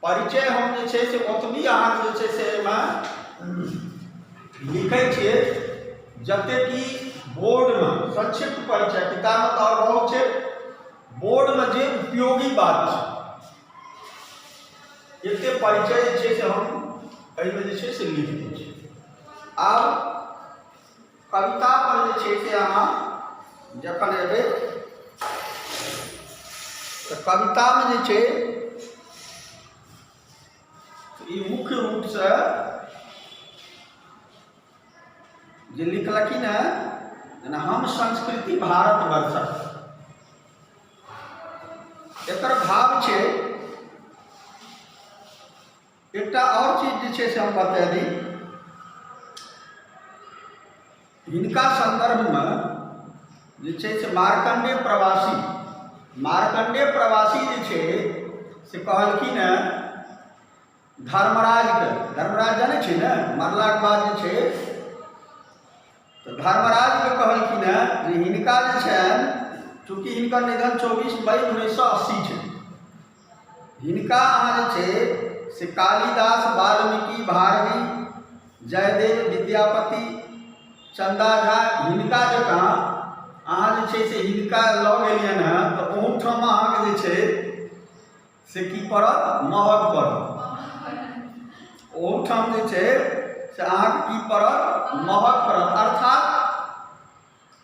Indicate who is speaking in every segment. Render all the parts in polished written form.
Speaker 1: परिचय हम जे छै से ओतबी अहाँके जे छै से एहिमे लिखै छियै जते कि बोर्डमे संक्षिप्त परिचय, किताबमे तऽ आओर बहुत छै, बोर्डमे जे उपयोगी बात छै एते परिचय जे छै से हम एहिमे जे छै से लिख दै छी। आब कविता पर जे छै से अहाँ जखन एबै तऽ कवितामे जे छै ई मुख्य रूपसँ जे लिखलखिन हेँ, जेना हम संस्कृति भारतवर्षक, एकर भाव छै। एकटा आओर चीज जे छै से हम बता दी, हिनका सन्दर्भमे जे छै से मार्कण्डेय प्रवासी, मार्कण्डेय प्रवासी जे छै से कहलखिन हेँ धर्मराजके, धर्मराज जानै छी ने, मरलाके बाद जे छै तऽ धर्मराजके कहलखिन हेँ जे हिनका जे छनि, चूँकि हिनकर निधन 24 मई 1980 छै, हिनका अहाँ जे छै से कालिदास, वाल्मीकि, भारवि, जयदेव, विद्यापति, चन्दा झा, हिनका जकाँ अहाँ जे छै से हिनका लऽ गेलियनि हेँ तऽ ओहूठाम अहाँके जे छै से की पड़त, महग पड़त। ओहूठाम जे छै से अहाँके की पड़त, महग पड़त। अर्थात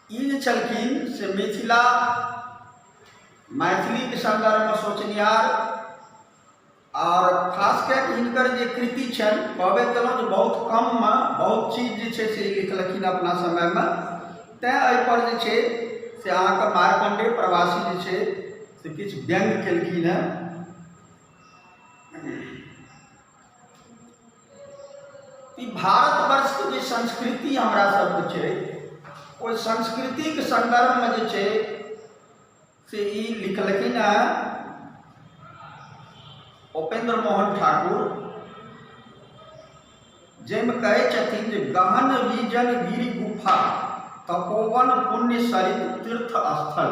Speaker 1: ई जे छलखिन से मिथिला मैथिलीके सन्दर्भमे सोचनिहार, आओर खास कए कऽ हिनकर जे कृति छनि, कहबे केलहुँ जे बहुत कममे बहुत चीज जे छै से ई लिखलखिन अपना समयमे, तैँ एहिपर जे छै से अहाँके मार्कण्डेय प्रवासी जे छै से किछु व्यङ्ग केलखिन हेँ। ई भारतवर्षके जे संस्कृति हमरा सबके छै, ओहि संस्कृतिके सन्दर्भमे जे छै से ई लिखलखिन हेँ उपेन्द्र मोहन ठाकुर, जाहिमे कहै छथिन जे गहन विजन गिरि गुफा तपोवन पुण्य सरित तीर्थ स्थल,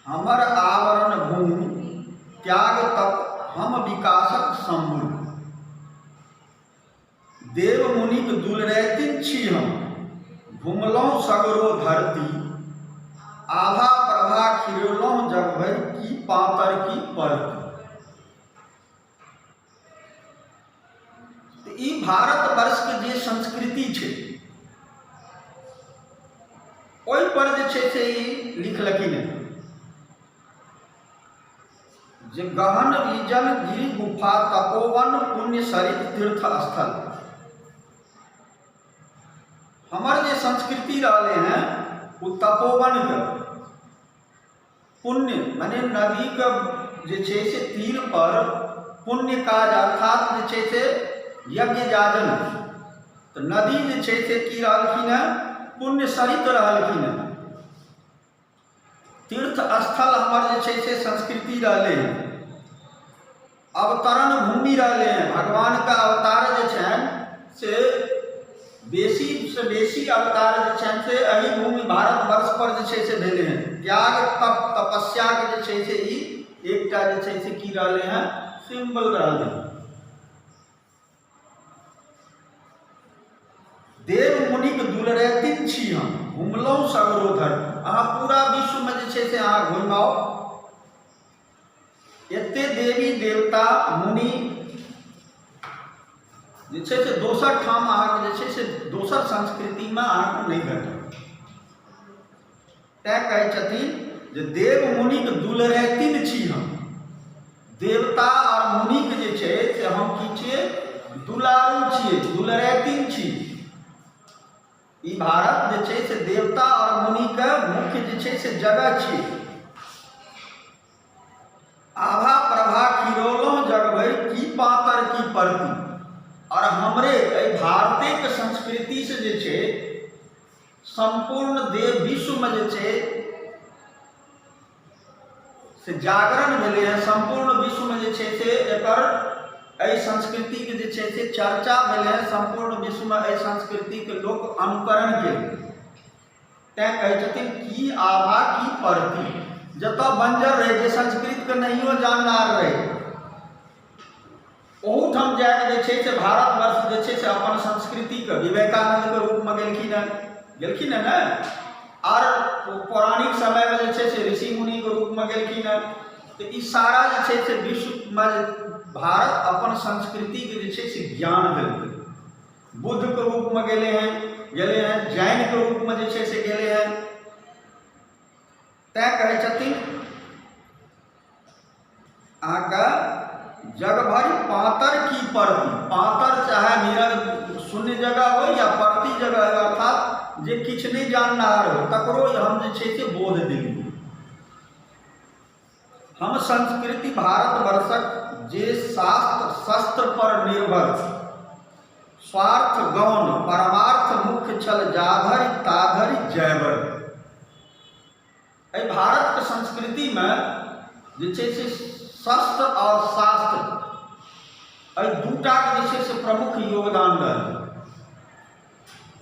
Speaker 1: हमर आवरण भूमि त्याग तप हम विकासक सम्मूल, देव मुनिक दुलरैतिन छी हम, घुमलहुँ सगरो धरती, आभा प्रभा खिरेलहुँ जग भरि, की पातर की परती। तऽ ई भारतवर्षके जे संस्कृति छै ओहिपर जे छै से ई लिखलखिन हेँ जे गहन विजन गिरि गुफा तपोवन पुण्य सरित तीर्थ स्थल, हमर जे संस्कृति रहलै हेँ ओ तपोवनके पुण्य मने नदीके जे छै से तीर पर पुण्य काज, अर्थात जे छै से यज्ञ याजन। तऽ नदी जे छै से की रहलखिन हेँ, पुण्य सरित रहलखिन हेँ। तीर्थ स्थल हमर जे छै से संस्कृति रहलै हेँ, अवतरण भूमि रहलै हेँ। भगवानके अवतार जे छनि से बेसीसँ बेसी अवतार जे छनि से एहि भूमि भारतवर्ष पर जे छै से भेलै हेँ। त्याग तप तपस्याके जे छै से ई एकटा जे छै से की रहलै हेँ, सिम्बल रहलै हेँ। देव मुनिक दुलरैतिन छी हम, घुमलहुँ सगरो धरती। अहाँ पूरा विश्वमे जे छै से अहाँ घुमि आउ, एते देवी देवता मुनि जे छै से दोसर ठाम अहाँके जे छै से दोसर संस्कृतिमे अहाँके नहि भेटत। तैँ कहै छथिन जे देव मुनिक दुलरैतिन छी हम, देवता आओर मुनिक जे छै से हम की छियै, दुलारू छियै, दुलरैतिन छी। ई भारत जे छै से देवता आओर मुनिके मुख्य जे छै से जगह छियै। आभा प्रभा खिरौलहुँ जग भरि, की पातर की परती। आओर हमरे एहि भारतेके संस्कृतिसँ जे छै सम्पूर्ण देव विश्वमे जे छै से जागरण भेलै हँ। सम्पूर्ण विश्वमे जे छै से एकर एहि संस्कृतिके जे छै से चर्चा भेलै हँ। सम्पूर्ण विश्वमे एहि संस्कृतिके लोक अनुकरण केलकै। तैँ कहै छथिन की आभा की परती। जतऽ बञ्जर रहै, जे संस्कृतके नहियो जाननार रहै, ओहूठाम जाकऽ जे छै से भारतवर्ष जे छै से अपन संस्कृतिके विवेकानन्दके रूपमे गेलखिन हेँ, गेलखिन हेँ ने। आर पौराणिक समयमे जे छै से ऋषि मुनिके रूपमे गेलखिन हेँ। तऽ ई सारा जे छै से विश्वमे भारत अपन संस्कृतिके जे छै से ज्ञान देलकै। बुद्धके रूपमे गेलै हेँ, गेलै हेँ जैनके रूपमे जे छै से गेलै हेँ। तैँ कहै छथिन अहाँके जग भरि पाँतर की परती, पाँतर चाहे निरंग शून्य जगह होइ या परती जगह होइ, अर्थात जे किछु नहि जाननिहार हो तकरो हम जे छै से बोध देलियै। हम संस्कृति भारतवर्षक जे शास्त्र शस्त्र पर निर्भर स्वार्थ गौण परमार्थ मुख्य छल जाधरि ताधरि जयवर। एहि भारतके संस्कृतिमे जे छै से शस्त्र आओर शास्त्र एहि दूटाके जे छै से प्रमुख योगदान रहलै।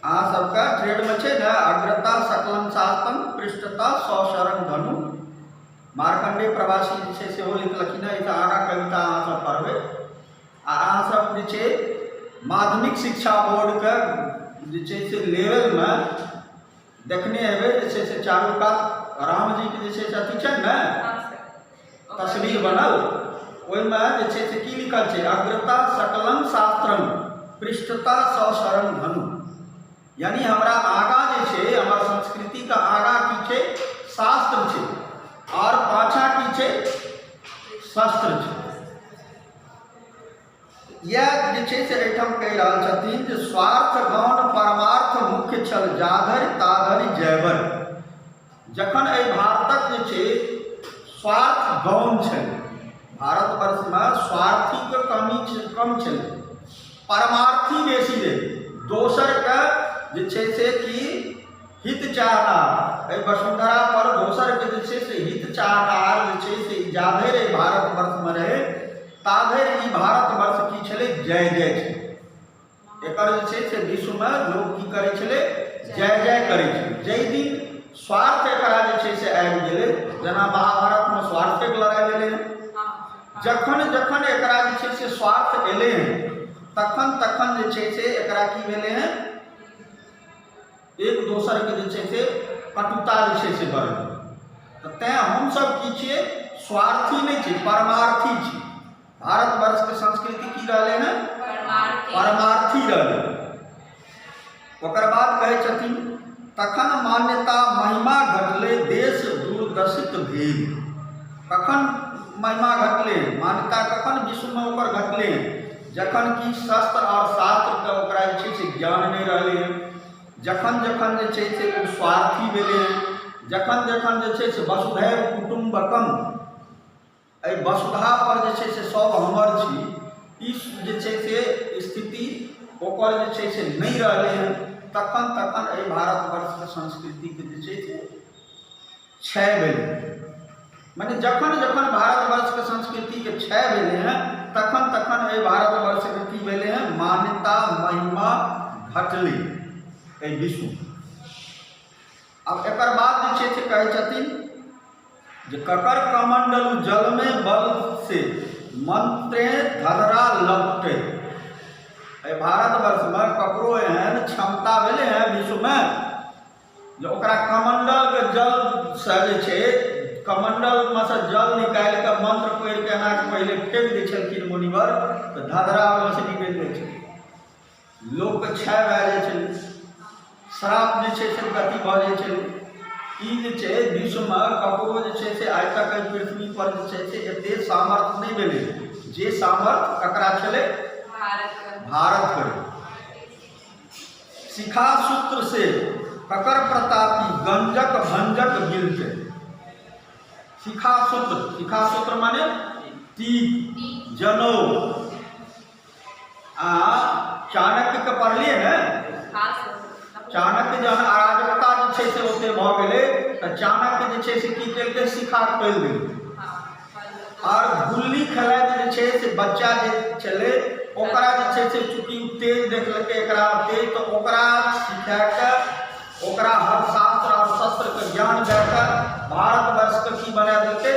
Speaker 1: अहाँ सबके ट्रेडमे छै ने अग्रता सकलम शास्त्रम पृष्ठता सशरण धनु, मार्कण्डेय प्रवासी जे छै सेहो लिखलखिन हँ। एहिसँ आगाँ कविता अहाँ सब पढ़बै। आ अहाँ सब जे छै माध्यमिक शिक्षा बोर्डके जे छै से लेवलमे देखने हेबै जे छै से चारू कात रामजीके जे छै से अथी छनि ने तस्वीर बनल, ओहिमे जे छै से की लिखल छै, अग्रता सकलम शास्त्रम पृष्ठता सशरण धनु। यानी हमरा आगाँ जे छै हमर संस्कृतिके आगाँ की छै, शास्त्र छै, आओर पाछाँ की छै, शस्त्र छै। इएह जे छै से एहिठाम कहि रहल छथिन जे स्वार्थ गौण परमार्थ मुख्य छल जाधरि ताधरि जयवर। जखन एहि भारतक जे छै स्वार्थ गौण छलै, भारतवर्षमे स्वार्थीके कमी कम छलै, परमार्थी बेसी रहै, दोसरके जे छै से कि हित चाहनार, एहि वसुन्धरा पर दोसरके जे छै से हित चाहनार जे छै से जाधरि एहि भारतवर्षमे रहै ताधरि ई भारतवर्ष की छलै, जय जय छलै। एकर जे छै से विश्वमे लोक की करै छलै, जय जय करै छलै। जाहि दिन स्वार्थ एकरा जे छै से आबि गेलै, जेना महाभारतमे स्वार्थेके लड़ाइ भेलै हँ, जखन जखन एकरा जे छै से स्वार्थ एलै हँ तखन तखन जे छै से एकरा की भेलै हँ, एक दोसरके जे छै से कटुता जे छै से बढ़लै। तऽ तैँ हमसभ की छियै, स्वार्थी नहि छी, परमार्थी छी। भारतवर्षके संस्कृति की रहलै हँ, परमार्थी रहलै। ओकर बाद कहै छथिन तखन मान्यता महिमा घटलै देश दुर्दशित भेल। कखन महिमा घटलै, मान्यता कखन विश्वमे ओकर घटलै, जखन कि शस्त्र आओर शास्त्रके ओकरा जे छै से ज्ञान नहि रहलै हँ, जखन जखन जे छै से ओ स्वार्थी भेलै हँ, जखन जखन जे छै से वसुधैव कुटुम्बकम, एहि वसुधा पर जे छै से सब हमर छी, ई जे छै से स्थिति ओकर जे छै से नहि रहलै हँ, तखन तखन एहि भारतवर्षके संस्कृतिके जे छै से क्षय भेलै। मने जखन जखन भारतवर्षके संस्कृतिके क्षय भेलै हँ तखन तखन एहि भारतवर्षके की भेलै हँ, मान्यता महिमा घटलै एहि विश्वमे। आब एकर बाद जे छै से कहै छथिन जे ककर कमण्डलु जलमे बल से मंत्रे धधरा लपटे। एहि भारतवर्षमे ककरो एहन क्षमता भेलै हँ विश्वमे जे ओकरा कमण्डलके जलसँ जे छै कमण्डलमे सँ जल निकालि कऽ मंत्र पढ़ि कऽ एना कऽ पहिले फेक दै छलखिन मुनिवर, तऽ धधरा ओहिमे सँ निकलि जाइ छलै, लोकके क्षय भए जाइ छलै, श्राप जे छै से गति भऽ जाइ छलै। ई जे छै विश्वमे ककरो जे छै से आइ तक एहि पृथ्वीपर जे छै से एतेक सामर्थ्य नहि भेलै जे सामर्थ्य ककरा छलै, भारतके। शिखा सूत्र से ककर प्रतापी गंजक भंजक गिलते। शिखा सूत्र, शिखा सूत्र माने तीक जनौ। आ चाणक्य के पढ़लियै ने, चाणक्य जहन अराजकता जे छै से ओते भऽ गेलै तऽ चाणक्य जे छै से की केलकै, शिखा खोलि देलकै। आर गुल्ली खेलाइत जे छै से बच्चा जे छलै ओकरा जे छै से चूँकि ओ तेज देखलकै एकरा तेज, तऽ ओकरा सिखा कऽ ओकरा हर शास्त्र आओर शस्त्रके ज्ञान दए कऽ भारतवर्षके की बना देलकै,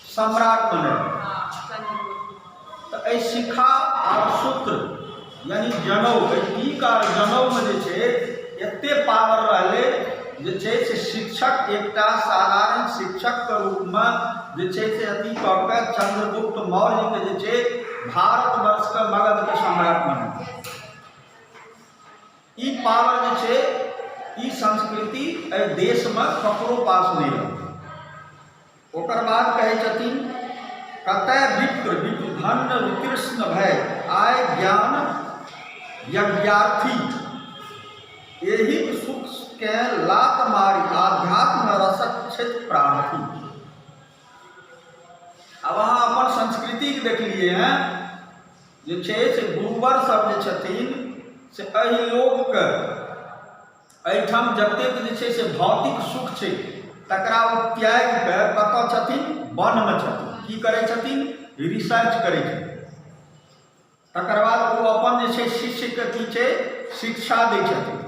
Speaker 1: सम्राट बना देलकै। तऽ तऽ एहि शिखा आर सूत्र यानि जनउ एहि टीक आर जनउमे जे छै एते पावर रहलै जे छै से शिक्षक एकटा साधारण शिक्षकके रूपमे जे छै से अथी कऽ के चन्द्रगुप्त मौर्यके जे छै भारतवर्षके मगधके सम्राट बनेलकै। ई पावर जे छै ई संस्कृति एहि देशमे ककरो पास नहि रहलै। ओकर बाद कहै छथिन कतय विप्र विप्र धन्य विकृष्ण भय आय ज्ञान यज्ञार्थी एहि सुखकेँ लात मारि आध्यात्म रसक क्षेत्र प्रार्थी। आब अहाँ अपन संस्कृतिके देखलियै हँ जे छै से गुरुवर सब जे छथिन से एहि लोकके एहिठाम जतेक जे छै से भौतिक सुख छै तकरा ओ त्यागि कऽ कतऽ छथिन वनमे छथिन। की करै छथिन रिसर्च करै छथिन। तकर बाद ओ अपन जे छै शिष्यके की छै शिक्षा दै छथिन।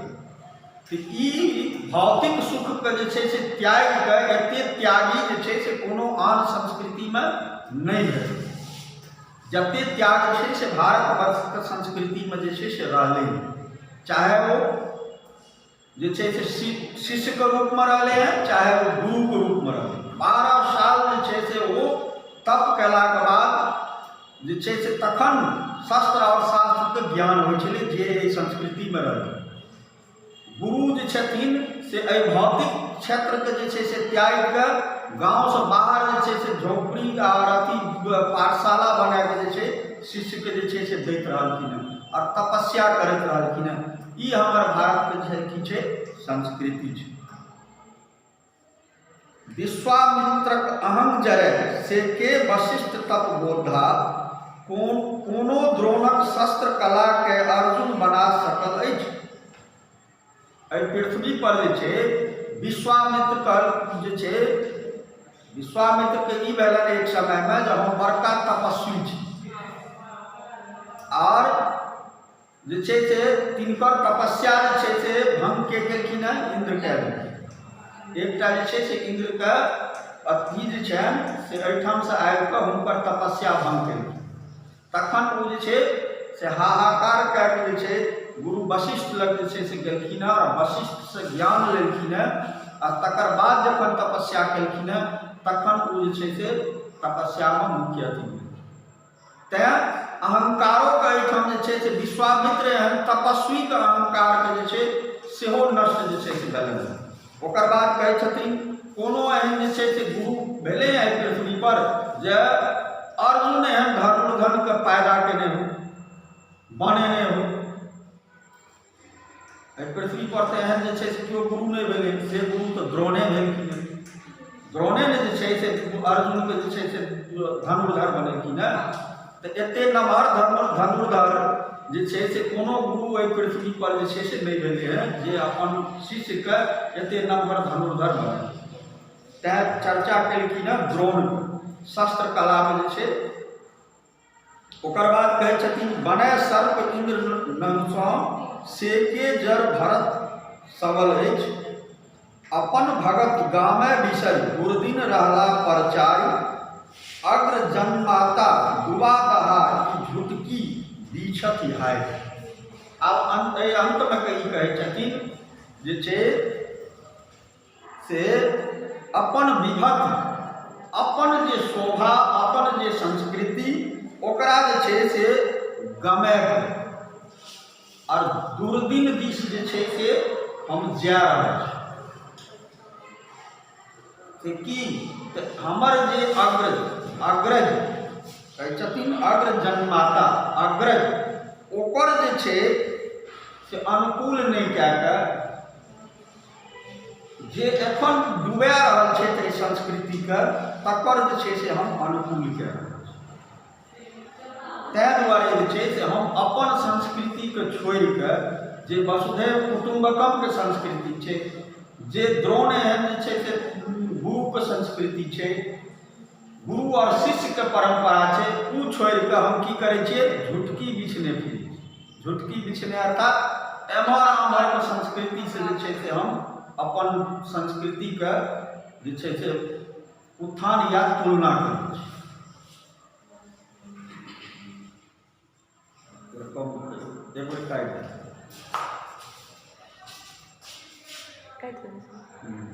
Speaker 1: तऽ ई भौतिक सुखके जे छै से त्यागि कऽ एते त्यागी जे छै से कोनो आन संस्कृतिमे नहि भेटत। जते त्याग छै से भारतवर्षके संस्कृतिमे जे छै से रहलै हँ, चाहे ओ जे छै से शिष्यके रूपमे रहलै हँ चाहे ओ गुरुके रूपमे रहलै। 12 साल जे छै से ओ तप कयलाके बाद जे छै से तखन शस्त्र आओर शास्त्रके ज्ञान होइ छलै जे एहि संस्कृतिमे रहलै। गुरु जे छथिन से एहि भौतिक क्षेत्रके जे छै से त्यागि कऽ गाँवसँ बाहर जे छै से झोपड़ी आओर अथी पाठशाला बनाकऽ जे छै शिष्यके जे छै से दैत रहलखिन हँ आओर तपस्या करैत रहलखिन हँ। ई हमर भारतके जे छै की छै संस्कृति छै। विश्वामित्रक अहं जरय से के वशिष्ठ तप बोधा कोन कोनो द्रोणक शस्त्र कला के अर्जुन बना सकल अछि। एहि पृथ्वी पर जे छै विश्वामित्र कह जे छै विश्वामित्रके ई भेलनि एक समयमे जे हम बड़का तपस्वी छी आओर जे छै से तिनकर तपस्या जे छै से भङ्ग के केलखिन हँ इन्द्र कए देलखिन। एकटा जे छै से इन्द्रके अथी जे छनि से एहिठामसँ आबि कऽ हुनकर तपस्या भङ्ग केलखिन। तखन ओ जे छै से हाहाकार कए कऽ जे छै गुरु वशिष्ठ लग जे छै से गेलखिन हँ आओर वशिष्ठसँ ज्ञान लेलखिन हँ आ तकर बाद जखन तपस्या केलखिन हँ तखन ओ जे छै से तपस्यामे मुख्य अथी भेलखिन। तैँ अहंकारोके एहिठाम जे छै से विश्वामित्र एहन तपस्वीके अहंकारके जे छै सेहो नष्ट जे छै से भेलनि। ओकर बाद कहै छथिन कोनो एहन जे छै से गुरु भेलै एहि पृथ्वीपर जे अर्जुन एहन धनुर्धनके पैदा केने हो बनेने हो। एहि पृथ्वी पर तऽ एहन जे छै से केओ गुरु नहि भेलै से गुरु तऽ द्रोणे भेलखिन। द्रोणे ने जे छै से अर्जुनके जे छै से धनुर्धर बनेलखिन हँ। तऽ एते नमहर धनुर्धर जे छै से कोनो गुरु एहि पृथ्वी पर जे छै से नहि भेलै हँ जे अपन शिष्यके एते नमहर धनुर्धर बनेलखिन। तैँ चर्चा केलखिन हँ द्रोण शस्त्र कलामे जे छै। ओकर बाद कहै छथिन बनय सर्प इन्द्र नंगसँ से के जर भरत सबल अछि अपन भगत गामे बिसरि दुर्दिन रहला परचारि अग्र जन्माता डुबा दहा ई झुटकी बीछथि हाय। आब एहि अन्तमे ई कहै छथिन जे छै से अपन विभत अपन जे शोभा अपन जे संस्कृति ओकरा जे छै से गमाए आओर दुर्दिन दिस जे छै से हम जा रहल छी। से की तऽ हमर जे अग्रज अग्रज कहै छथिन अग्र जन्माता अग्रज ओकर जे छै से अनुकूल नहि कए कऽ जे एखन डुबा रहल छै एहि संस्कृतिके तकर जे छै से हम अनुकूल कए रहल छी। ताहि दुआरे जे छै से हम अपन संस्कृतिके छोड़ि कऽ जे वसुधैव कुटुम्बकमके संस्कृति छै जे द्रोण एहन जे छै से गुरुके संस्कृति छै गुरु आओर शिष्यके परम्परा छै ओ छोड़ि कऽ हम की करै छियै झुटकी बिछने फिरै छी। झुटकी बिछने अर्थात एम्हर आम्हरके संस्कृतिसँ जे छै से हम अपन संस्कृतिके जे छै से उत्थान या तुलना करै छी। कम एक बेर काटि दे।
Speaker 2: काटि देबै।
Speaker 1: हम्म।